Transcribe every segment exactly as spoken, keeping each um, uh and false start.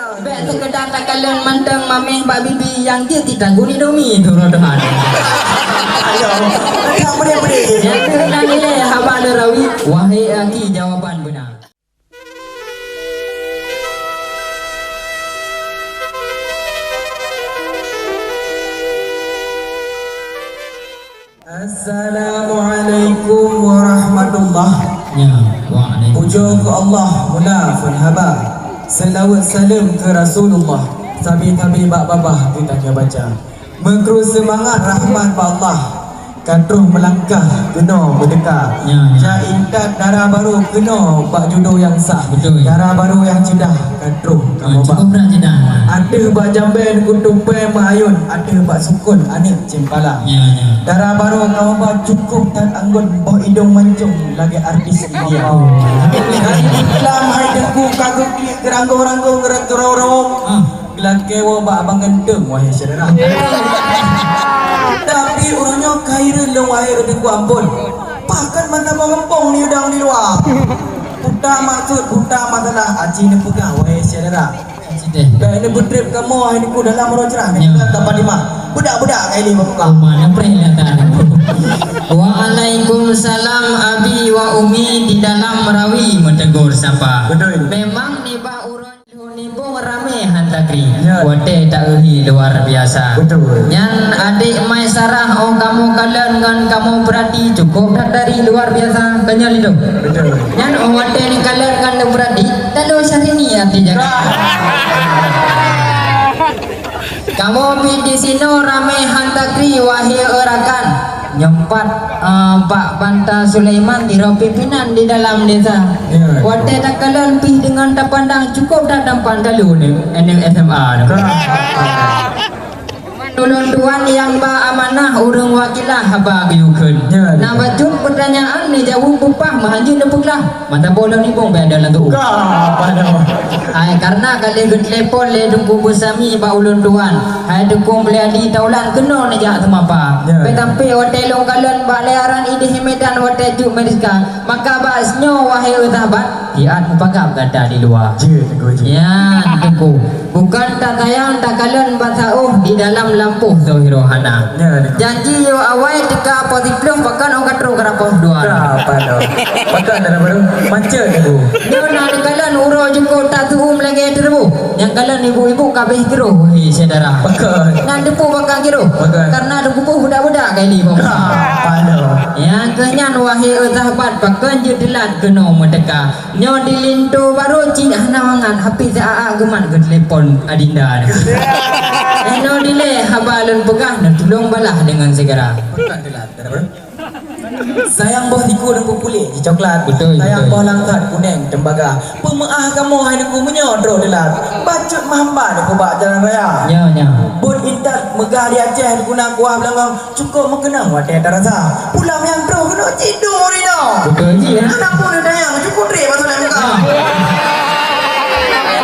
Bèk seukeudar takalon mantong mamèh bak bibi nyang jeuet jitanggung Indomie tu roh Tuhan. Ayo, tak boleh-boleh. Nyang keunan ilèe haba lôn rawi, wahé aki jawaban beuna. Assalamualaikum warahmatullah. Ya, waalaikumsalam. Pujoe keu Allah, mula phon haba. Seulaweuet saleuem keu Rasulullah. Sabe-sabe bak babah geutanyoe baca. Meukrue seumangat rahmat bak Allah. Ka troh meulangkah keunoe meudeuka. Ya, ya. Jak intat dara barô keunoe bak judo nyang sah. Betul. Dara barô nyang ceudah ka troh kamoe bak. Cukup dah ceudah. Ateueh bak jambèe Teungku Tupèe meuayôn, ateueh bak sukon aneuk ceumpala. Ya, ya. Dara barô kamoe bak cukup that anggun, boh idong mancong lagèe artis India. Oh. Dari iklam hai Teungku ka geuklik geuranggong-ranggong geureueng-reung. Ah. Geulakèe woe bak abang ganteng, wahé syedara. Tapi uroe nyoe ka hireuen lôn, wahé Teungku, ampôn. Pakon mata boh gampông di udang di luwa. Buta maksud, buta masalah, aci neupeugah, wahé syedara. Aci teh. Bèk neubeutrép kamoe, wahé Teungku, dalam uroe cerah. Ya. Ka Fatimah. Budak-budak ka ilèe bak muka. Uma, na preh dah tak. Waalaikumsalam, Abi wa Umi di dalam rawi meuteugor sapa. Betul. Memang nibak uroe Lôn nibong ramé han takri. Ya. Watèe taeu hi luar biasa. Betul. Nyan adék Maisarah, oh kamoe kalon ngon kamoe peurati, cukup that dari luar biasa. Ka nyan lé tu. Betul. Nyan oh watèe neukalon ngon neupeurati, talo Syahrini até jaga. Kamoe pih disinoe ramé han takri, wahé rakan. Nyoe pat, eh, Pak Banta Sulaiman sidroe pimpinan di dalam desa. Ya. Watèe takalon pih deungon tapandang cukup that tampan talu ni, aneuk S M A tu. Ka. Ulôn tuan nyang ba amanah ureueng wakilah haba geuyue kheun. Ya, ya. Na bacut peutanyaan neujaweueb bupah meuhanjeuet neupeugah. Mata boh lôn nibong bèk ada lam tu'ueng. Ka, padahai. Hai, karena ka lheueh geutelepon lé Teungku Beusami bak ulôn tuan. Hai Teungku Mulyadi Taulan keunoe neujak seumapa. Ya. Bèk sampé watèe lôn kalon bak lé aran idéh Medan watèe cut Meriska. Maka bak sinyoe wahé sahabat, siat mupagab gata di luwa. Jeuet, Teungku, jeuet. Nyan, Teungku. Bukon tasayang takalon basa oh di dalam lampôh zohiroh hana. Ya, Teungku. Janji yoh awai teuka poh siplôh pakon ong ka troh ka poh dua. Ka, padahai. Pakon dara barô? Macet, Teungku. Nyoe na neukalon uroe jukôt that seuuem lagèe teureuboh. Nyang kalon ibu-ibu ka abéh giroh, hei syedara. Pakon. Nan teupeu pakon giroh. Pakon. Karena teukuboh budak-budak kali, Bang. Ka, padahai. Nyang keu nyan, wahé sahabat, pakon jeuet teulat keunoe meuteuka. Nyoe di linto barô cit hana mangat, hapé siat-at geumat geutelepon adinda nyoe. Inoe dilèe haba lôn peugah, neutulông balaih deungon sigara. Pakon teulat, dara barô? Sayang boh siku dan kukulit di coklat. Betul, sayang betul. Boh langsat kunèng tembaga. Peumeu'ah kamoe hai Teungku meunyoe droe teulat. Bacut meuhamba Teungku bak jalan raya. Ya, ya. Bot intat meugah di Aceh guna kuah beulangong. Cukup meukeunong watèe tarasa. Pulang nyang troh keunoe cit dum ureueng inong. Betul ji, ya. Aneuk pun ada nyang cukup trép bak solek muka. Ya.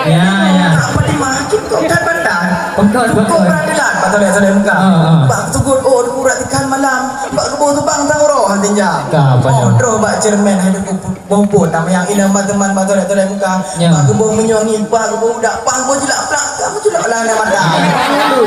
Ya, ya. Kak Fatimah cukup that bantai. Betul, cukup betul. Berat dilat bak solek-solek muka. Ha, ha. Bak sugut oh, dikurat ikan malam. Bak geuboh subang sang uroe hati ja. Ka, apa oh, ya? Droh bak cermin hai Teungku. Mumpung tamanyang inong ban teman ban tolak-tolak muka. Ya. Bak geuboh meunyoe ngieng, bak geuboh udak, bak geuboh jilak plak, ka meuculok lam aneuk mata. Aduh.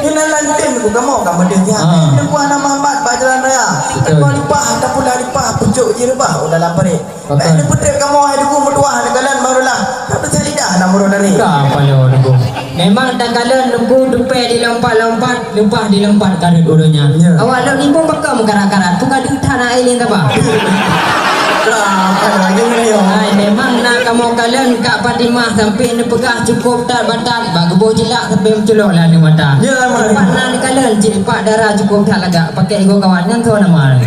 Keunan lantém ku kamoe ka meudeh nyan. Ah. Teungku hana Muhammad bak jalan raya. Betul. Teungku lipah, ataupun dah lipah, pucuk jih reubah u dalam parit. Betul. Bèk neupeutrép kamoe hai Teungku meutuah neukalon barulah. Ka beusah lidah lam uroe dari. Ka paloe Teungku. Memang takalon Teungku tupèe dilompat-lompat. Leupah dilompat ka rhot uroe nyan. Ya. Awak lôn nibong pakon meukarat-karat, peue ka deuh that na ilèe taba. Lah, lagèe nyoe. Hai, memang na kamoe kalon Kak Fatimah sampé neupeugah cukup that batat, bak geuboh jilak sampé meuculok lam aneuk mata. Ya, memang. Pat na neukalon cit pat dara cukup that lagak, pakai igoe kawan nyan soe nama.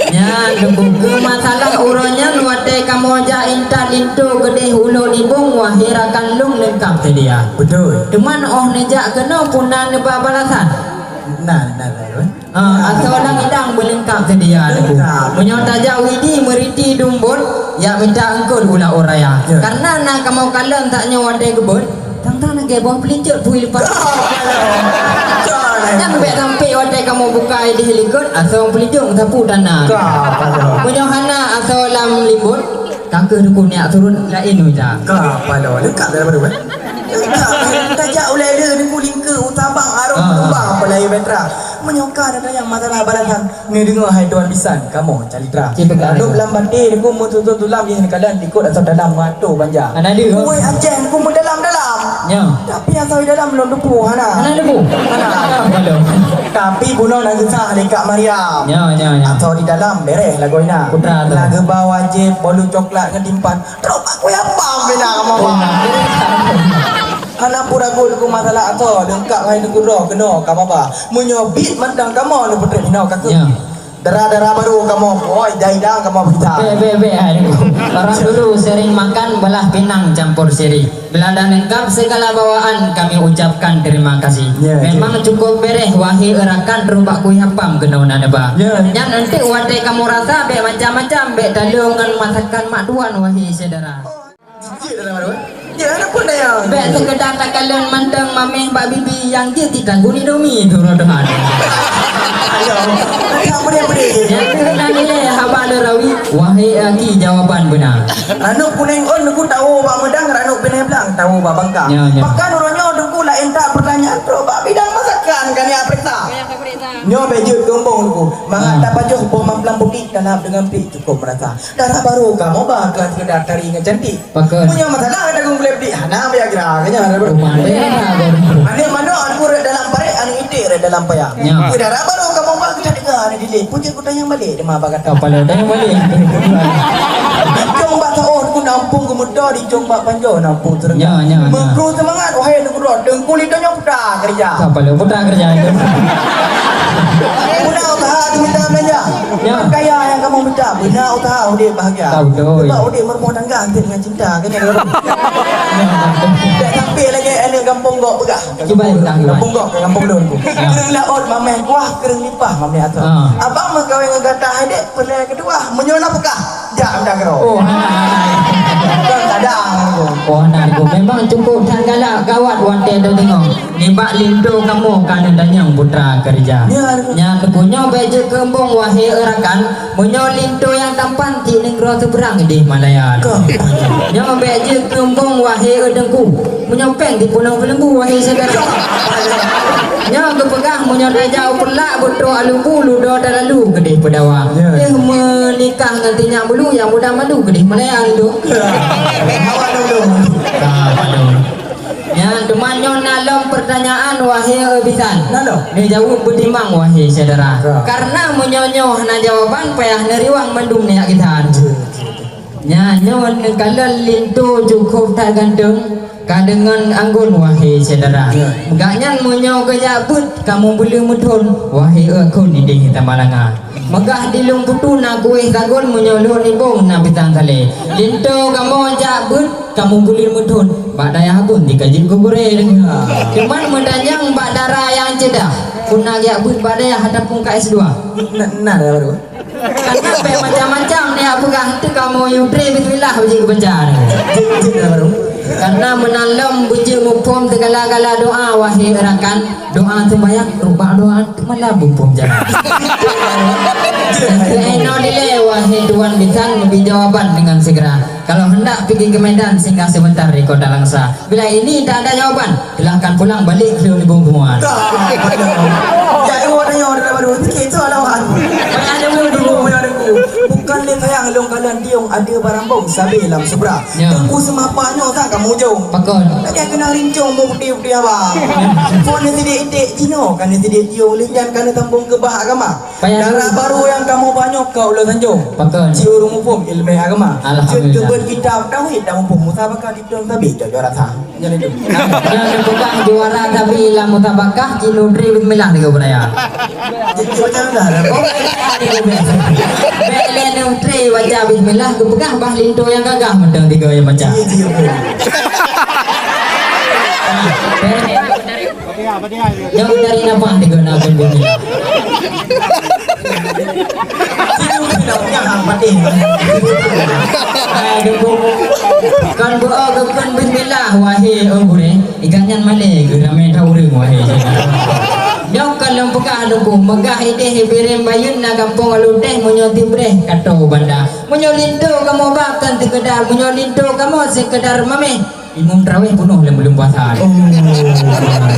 Nyan, Teungku, keu masalah uroe nyan watèe kamoe jak intat linto keudeh u Lhoksukon, wahé rakan lôn leungkap seudia. Betul. Teuma 'oh neujak keunoe pun na neuba balasan. Na, na, na, na. Ah, asoe lam idang beuleungkap seudia, Teungku. Leungkap. Meunyoe tajak u Idi meuriti dum bot, jak mita eungkôt u laôt raya. Ya. Karena na kamoe kalon tanyoe watèe geubeuet, Tang-tang lagèe boh peulincut pui leupah. Nyan bèk sampé watèe kamoe buka idéh likot, asoe peulincut meusapu tana. Ka, ka, ka. Meunyoe hana asoe lam limbot, Ka keuh Teungku neujak turot laén mita. Ka paloe, deungon ka baru, eh? Deungon ka, tajak ulèe le Teungku lingka u Sabang, arong Ah. Lumbang, peulai Petra. Meunyoe ka ada nyang masalah balasan, neudeungoe hai tuan bisan, kamoe calitra. Cik, betul. Lom lam baté Teungku meususun tulam, di kalon likot atau dalam mata banja. Ana deuh. Woi, Aceh Teungku meudalam-dalam. Ya. Tapi asai dalam lôn teupeu hana. Hana teupeu? Hana. Belum. Tapi bunoe na geusah lé Kak Mariam. Ya, ya, ya. Asai di dalam bereh lagoina. Putra tu. Na geuba wajéb bolu coklat ngon timphan. Trok bak kueh apam bina kamoe ba. Hana pura ragu Teungku masalah asai, leungkap hai Teungku droe keunoe kamoe ba. Meunyoe bit mantong kamoe neupeutreuk hinoe ka keuh. Ya. Dara-dara baru kamoe, oi, jai dang kamoe bisa. Bèk, bèk, bèk, hai Teungku. Orang dulu sering makan belah pinang campur sirih. Bila dah lengkap segala bawaan, kami ucapkan terima kasih. Ya, ya. Memang cukup bereh, wahé rakan, trok bak kueh apam keunoe na neuba. Ya. Nyan enteuk watèe kamoe rasa bèk macam-macam, bèk taleueng ngon masakan mak tuan, wahé syedara. Cik dalam baru, eh? Ya, ada pun daya. Bèk sekedar takalon mantong mamèh bak bibi nyang jeuet jitaguen Indomie tu rodohan. Ayo. Tak boleh, boleh. Nyang keunan ilèe haba le rawi, wahé aki jawaban beuna. Ranub kunèng ôn Teungku tawoe bak meudang, ranub binéh blang tawoe bak bangka. Ya, ya. Bahkan uroe nyoe Teungku laén that peurtanyaan trok bak bidang masakan ka neupeuriksa. Nyoe bèk jeuet keumbông Teungku. Mangat Ah. tapajoh boh mamplam putéh, kalap deungon pik cukup meurasa. Dara baru kamoe ba keu sekedar tari ngon cantik. Pakon. Meunyoe masalah gata geumblék dik, hana payah gira, keu nyan dara baru. Rumah dia lah baru. Aneuk manok, aneuk rot dalam parék, aneuk iték rot dalam paya. Ya. Keu dara baru kamoe ba, gata dengar aneuk dilék. Peue jeuet kutanyong balek, teuma bak gata. Kapala tanyong balek. Dicong bak saôh Teungku na muphom geumeudo, dicong bak panjoe na muphom seureuga. Ya, ya, ya. Meukru seumangat, wahé aneuk droe, Teungku Lintô nyoe putra keureuja. Kapala putra keureuja itu. Beuna usaha teumita beulanja. Ya. Bukan kaya nyang kamoe mita, beuna usaha udép bahagia. Ka beutôi. Sebab udép meurumoh tangga hantom ngon cinta, kan, ya? Ya, betul. Tak sampai lagi aneuk gampông Gok peugah. Cuba yang tangga. Gampông Gok, gampông lôn. Ya. Kreueng laôt mamèh kuah, kreueng lipah mamèh asoe. Ah. Abang meukawen ngon gata hai dek, peulai keudua, meunyoe na peugah, jak mita keudroe. Oh, hana. Bukan kadang, Teungku. Oh, hana, Teungku. Memang cukup that galak, gawat watèe tadeungoe. Nibak Lintô kamoe ka neutanyong putra keureuja. Ya, Teungku. Nyan Teungku nyoe bèk jeuet keumbông wahé rakan, meunyoe Lintô nyang tampan cit nanggroe seubeurang idéh Malaya. Ka. Nyoe bèk jeuet keumbông wahé Teungku, meunyoe péng di punoe beuleumbu wahé syedara. Nyoe geupeugah meunyoe tajak u Peureulak beutôi alubu ludoe talalu keudéh Peudawa. Ya. Eh, meunikah ngon si nyak bulu nyang muda madu keudéh Malaya tu. Ya. Awak dulu. Ah, padu. Nyan, teuma nyoe na lom peurtanyaan, wahé bisan. Na lom. Neujaweueb beutimbang, wahé syedara. Ya. Karena meunyoe nyoe hana jawaban, payah neuriwang mandum nyak geutan. Betul, betul, betul. Nyan, nyoe neukalon Lintô cukup that ganteng, ka deungon anggun, wahé syedara. Ya. Gobnyan meunyoe geujak beuet, kamoe beuleue meuthon, wahé kon idéh Tamalanga. Meugah di Lueng Putu na kueh sagon, meunyoe lôn ibong na pisang salé. Lintô kamoe jak beuet, kamoe buleuen meuthon, bak dayah Abon di Kajik Gugurée. Cuman meudanyang bak dara nyang ceudah, puna jak beuet bak dayah ataupun ka S dua. Na, na dara baru. Karena bèk macam-macam ni, peugah tu kamoe yudre bismillah biji kebenca. Jeuet, jeuet dara baru. Karena meunan lom beujeuet muphom segala-gala doa, wahé rakan. Doa seumayang, rubak doa malam muphom jalan. Keunoe dilèe, wahé tuan bisan, bri jawaban dengan segera. Kalau hendak pergi ke Medan, singgah sebentar di Kota Langsa. Bila ini tak ada jawaban, silahkan pulang balik ke Lubong Bumuan. Dah, dah. Ya, ibu ada yang ada baru. Sikit tu lawan. Banyak yang belum dulu, yang ada dulu. Bukan lé sayang, lôn kalon diong ada barang bong sabe lam subra. Ya. Teungku seumapa nyoe ka kamoe jong. Pakon. Lagèe keunong rincong mu putih-putih abang. Phôn neusidék iték jinoe ka neusidék tiong, lheuh nyan ka neusambong keubah agama. Payah dara dulu. Baru nyang kamoe ba nyoe ka ulôn sanjong. Pakon. Ci ureueng muphom ileumèe agama. Alhamdulillah. Jeuet keu beuet kitab tauhid dan muphom musabaqah diplom sabe jok juara sa. Nyan itu. Nyang neupeugah juara sabe lam musabaqah, ci nutri bismillah tiga belas. Jadi macam mana? Bèk lé nutri baca bismillah, geupeugah bah linto nyang gagah mantong tiga nyang baca. Ji, ji, ji. Nyang dari napa tiga nak pun bismillah. Hai, dukung. Kan beu-o geukheun bismillah, wahé, oh, gurèe. Ikan nyan malèe, geuramé that ureueng, wahé. Nyoe ka lôn peugah Teungku, meugah idéh i Bireuen Bayeuen na gampông Alun Teh, meunyoe tibreh ka toe u banda. Meunyoe linto kamoe bak kon seukeudar, meunyoe linto kamoe seukeudar mameh, imum taraweh peunoh lom buleuen puasa. Oh.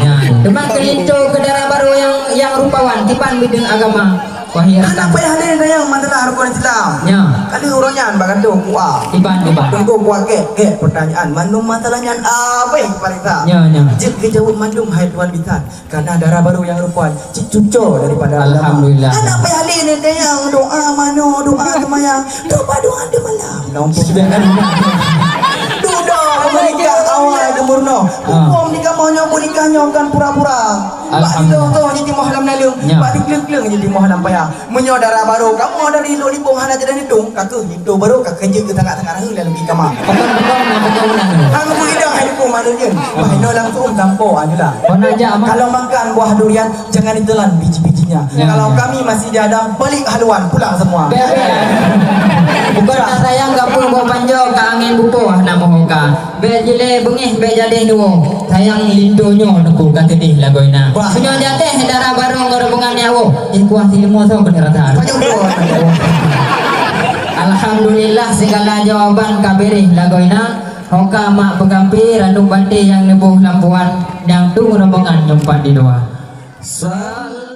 Nyan. Teuma keu linto keu dara barô nyang, nyang rupawan, kiban bideueng agama. Wahai Anak rakan. Payah lé dayang masalah rukon Islam. Nya. Kali urang nyan bak gantong kuah. Kiban, kiban. Teungku kuah kek, kek pertanyaan. Mandum masalah nyan abéh parisa. Nya, nya. Jeuet geujaweueb mandum hai Tuan Bisan. Karena dara barô nyang rukon cit cuco daripada ulama. Alhamdulillah. Anak payah lé nyan dayang doa manoe, doa seumayang, doa doa di malam. Nong Sudah kan. Duda menikah awal geumeurunoe. Ah. Hukum di kamoe nyoe beunikah nyoe kon pura-pura. Bak Alhamdulillah. Sidoh-doh jitimoh lam naleueng, Ya. Bak dikleueng-kleueng jitimoh lam paya. Meunyoe dara barô kamoe dari Lhokseumawe Libong hana jadi nitong, ka keuh linto barô ka keujeuet keu sangat-sangat rahi lalu di kama. Betul, betul, betul, betul. Aku idang hai hukum manusia. Bah inoe langsung sampo aja lah. Pernah aja, Mak. Kalau makan buah durian, jangan ditelan biji-bijinya. Ya, Kalau ya. Kami masih di Adam, balik haluan, pulang semua. Bebek. Bukan nak sayang gampang bawa panjang ke angin bubuh nak mohon ka. Bèk jilé beungéh, bèk jadéh nuwoe. Sayang linto nyoe Teungku ka keudéh lagoina. Wah. Meunyoe jadéh dara barô ngon rombongan nyawoe, eh, kuah sileumô soe keuneuk rasa. Pajoh droe. Alhamdulillah, sigala jawaban ka beureh lagoina. Hoka mak peugampi, ranub banté nyang neuboh lam puan, nyang tueng rombongan nyumpat di luwa. Sal-